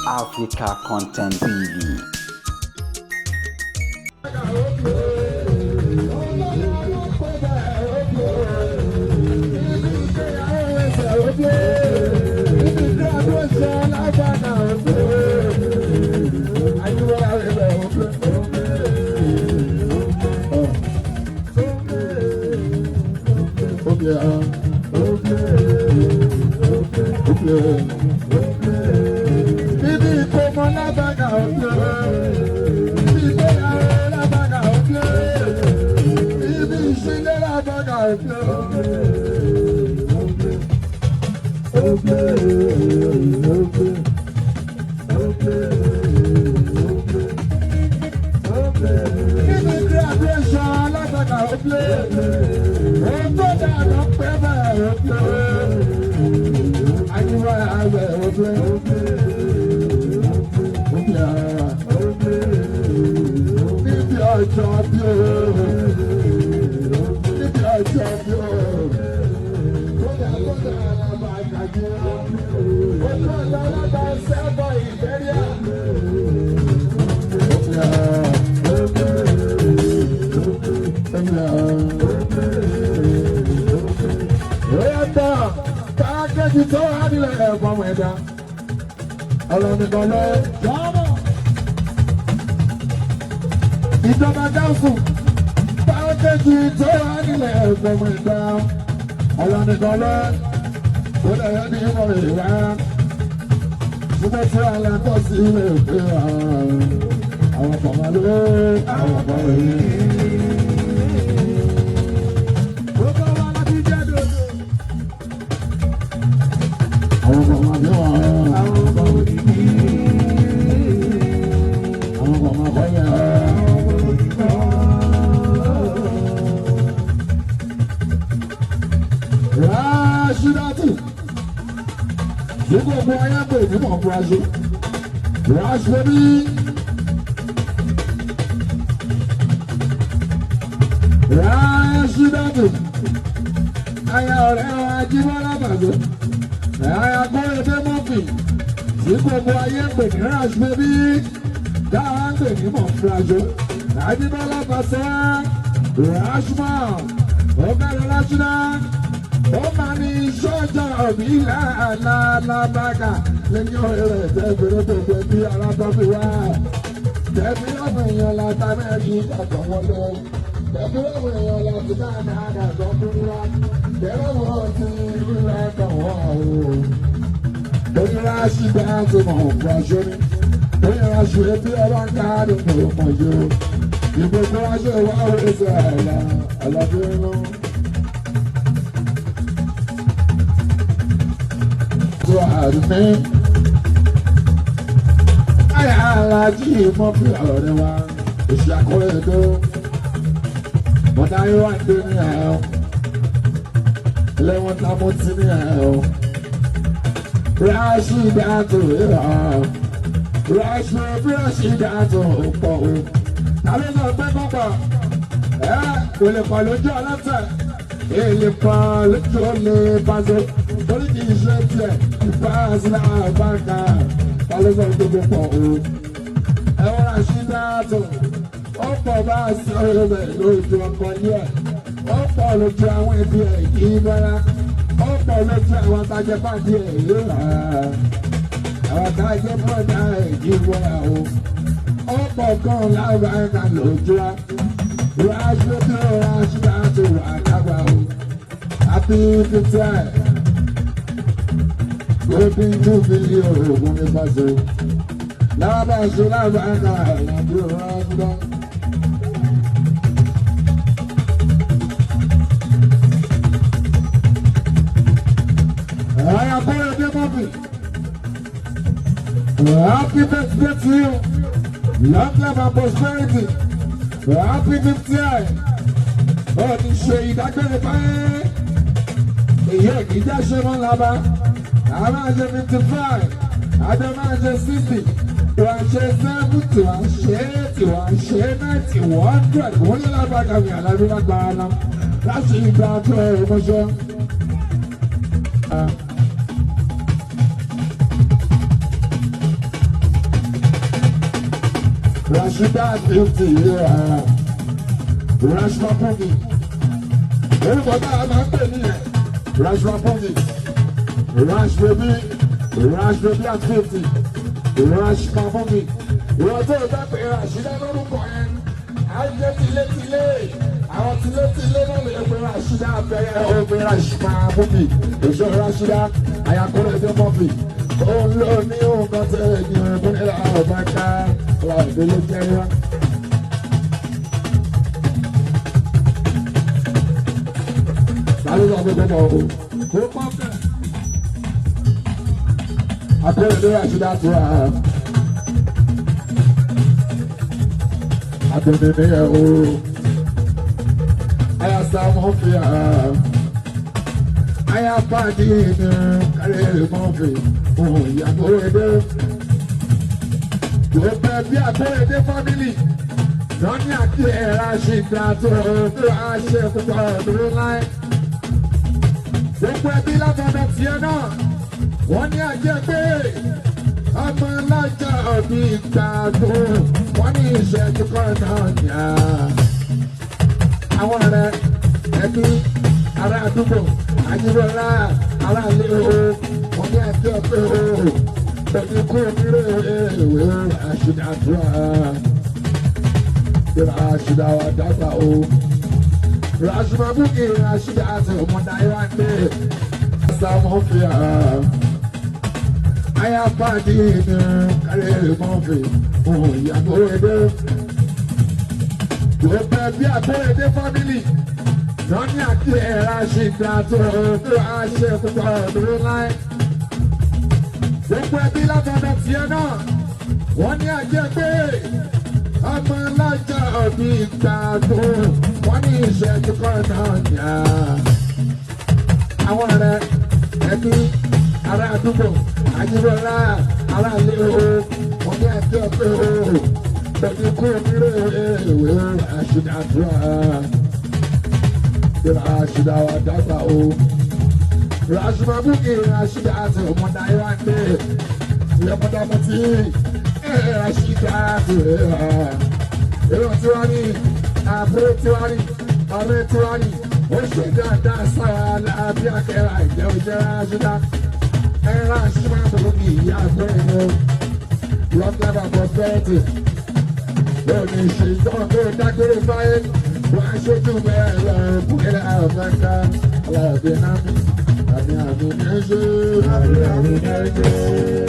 Africa Content TV. Bíbí ìkómọ lábàgà òkè. Bíbí ìgbéyàwó lábàgà òkè. Bíbí ìṣílé lábàgà òkè. Bíbí graduation lábàgà òkè. Ètò ìdáná pẹ́ bẹ́ẹ̀ òkè. Àyíwá àwẹ̀ òkè. Níbi ọjọ́ bí o, níbi ọjọ́ bí o, kódà kódà alábà kàdé, ojú ọ̀la alábà sẹ́bọ̀ ìbẹ́ríà. Ó tán, káàkiri tó wà nílẹ̀ ẹ̀fọn ẹ̀dá, ọlọ́nìkan ló ìjọba gáúsù pàákéjì tó wà nílẹ̀ ẹ̀fọ̀mù ìgbà ọlọ́nìkan lọ ó lè yẹ ní ìmọ̀ ìwà ṣùgbọ́n tí wàá lọ kọ́ sí ilé ìpè àwọn kọ̀ọ̀mọ́ ló àwọn kọ̀ọ̀mọ́ yìí. Àwọn kọ̀ọ̀mọ́ bí wọ́n àwọn kọ̀ọ̀mọ́ kọ́ yẹn. Rashidatu ní gbogbo ayé pè ní mọ̀fúrasì Rashidi Rashidatu aya ọ̀rẹ́ Ajíbọ́lá Bàjẹ́ aya Kóredé Murphy ní gbogbo ayé pè ní Rashidi dáhà ń pè ní mọ̀fúrasì Ajíbọ́lá Bàjẹ́ Rashma ọ̀gá Rashida ó máa ní sọ́jà òbí làlàbàkà lẹ́yìn ọ̀rẹ́ rẹ̀ tẹ́gbẹ̀rẹ́ gbogbo ẹbí alábọ́bí wá. Tẹ̀bí ọ̀pọ̀ èèyàn láta mẹ́rin ìgbàgbọ́ wọlé. Tẹ̀bí ọ̀pọ̀ èèyàn láti dáadáa àgbọ̀ fún wa. Tẹ̀bí ọ̀pọ̀ ti ìlú ẹ̀kọ́ wọ̀ o. Lóyún ráṣí bá tó mọ̀ òkú aṣọ ni. Lóyún ráṣí ẹbí ọba ń káàdì mọ̀ mọ̀ yó. Ìgbòkú aṣọ ìwà òwe sọ àlà àlàbí nínú. Àdùnní. Àyà alájí mọ́ fi ọ̀rẹ́ wa, òṣì àkọ́rẹ́ tó. Bọ̀dá yóò wá dé ní ẹ̀ ọ́. Lẹ́wọ̀n tá mo ti ní ẹ̀ ọ́. Ráṣí dàtò ìrọ̀. Ráṣí ráṣí dàtò pọ̀ o. Tàbí sọ pé pọ̀pọ̀. Ẹ kò lè pọ̀ lójú ọlọ́tẹ̀. Èlé pọ̀ lójú olè pàṣẹ. Torí kì í ṣe tiẹ̀ ìfáàsì àbáka balẹ̀sọ̀ gbogbo pọ̀ o. Ẹ̀wọ̀n àṣìdáàtò ó pọ̀ bá a sí ọ̀rẹ́ rẹ̀ lójú ọkọ̀ ní ẹ̀. Ó pọ̀ lójú àwọn ẹbí ẹ̀ kì í bọ́lá. Ó pọ̀ lójú àwọn tajẹ́ pàdé ẹ̀ yóò Àwọn tajẹ́ bọ́dà ẹ̀ kì í bọ́lá o. Ó pọ̀ gan lára ẹ̀ka lójú wa. Ráṣídó ráṣídàtò àdàgbà o. Happy 50. Golden Jubilee oògùn ní fàṣẹ. Lábàṣẹ lábàkà àlàbí ọ̀rọ̀ Àyà kọ́lé dé mọ́bì. Happy birthday to you. Long life and prosperity. Happy 50th. Ó ti ṣe ìdágbére báyìí. Èyí ò kì í já ṣe mọ́ lábá. A máa ṣe 55, àjọ máa ṣe 60, wà ṣe 70, wà ṣe 80, wà ṣe 90, 100. Wọ́n lé lágbàgà mi àlàbí lágbára náà láti ìgbà tó ẹ̀rọ mọ́ṣọ́. Rashida 50 yeah. Rashma Boogie. Orúkọ tá a máa ń pè ní ẹ̀ Rashma Boogie. Rash Baby, Rash Baby at 50, Rashma Boogie. Ìwọ́n tó o bá pè Rashida lórúkọ yẹn, á jẹ́ tilétilé. Àwọn tilétilé náà lè pe Rashida abẹ́rẹ́ ó pe Rashma Boogie. Èso Rashida, àyàkúrẹ́ ẹgbẹ́ Murphy. Òun ló ní nǹkan tẹ́lẹ̀ ní ìpínlẹ̀ Ọ̀bàkà ọ̀làdé ló jẹ́ wá. Sáré lọ pé kọ́mọ o. Kó pọ́ kẹ́. Akérèdé Rashida tó a. Àtẹ̀mí ní ẹ̀ o. Àyàsá mọ́fì a. Àyàpàdé ní kárẹ̀ mọ́fì. Òun ìyàgbọ́ ẹgbẹ́. Gbogbo ẹbí Akérèdé fámìlì. Lọ́ní àti ẹ̀rá ṣì dá tó a ṣe púpọ̀ dúró láì. Gbogbo ẹbí látọ̀dọ̀ tiẹ̀ náà. Wọ́n ní àjẹ́ pé ọmọ alájà òbí ìgbàgbọ́. Wọ́n ní ìṣẹ́jú kan náà yá. Àwọn ọ̀rẹ́ ẹbí ará àdúgbò Àjíbọ́lá ará ilé o. Wọ́n ní àjẹ́ pé o. Pẹ̀lú kú onírè ìwé àṣìdàdúrà. Rashida wa dàgbà o. Rashma Boogie Rashida àti ọmọdé ayé ń dé. Sàmọ́fìà. Àyàpàdé ní kárẹ̀ mọ́fì. Òun ìyàgbọ́ ẹgbẹ́. Gbogbo ẹbí Akérèdé fámìlì. Lọ́ní àti ẹ̀rá ṣìdá tó a ṣe púpọ̀ dúró láì. Gbogbo ẹbí látọ̀dọ̀ tiẹ̀ náà. Wọ́n ní àjẹ́ pé ọmọ alájà òbí ìgbàgbọ́. Wọ́n ní ìṣẹ́jú kan náà yá. Àwọn ọ̀rẹ́ ẹbí ará àdúgbò Àjíbọ́lá ará ilé o. Wọ́n ní àjẹ́ pé o. Pẹ̀lú kú onírè ìwé Rashida tó a. Rashida wa dàgbà o. Rashma Boogie Rashida àti ọmọdé ayé wa ń dé. Ìyọmọdé ọmọ tí Rashida àti èrò tí wọ́n ní àbúrò tí wọ́n ní ọ̀rẹ́ tí wọ́n ní ó ṣe dáadáa sára lábí akẹ́rà ìjẹun jẹ́ Rashida. Rashma Boogie ìyá àgbẹ̀rẹ̀ ni long life and prosperity. Lónìí ṣètò tó dágbére fáyé wọ́n á ṣojú bẹ́ẹ̀ lọ bùkẹ́lẹ́ àbáká aláàbí náà àmì àmì ní ṣe àmì àmì ní ṣe.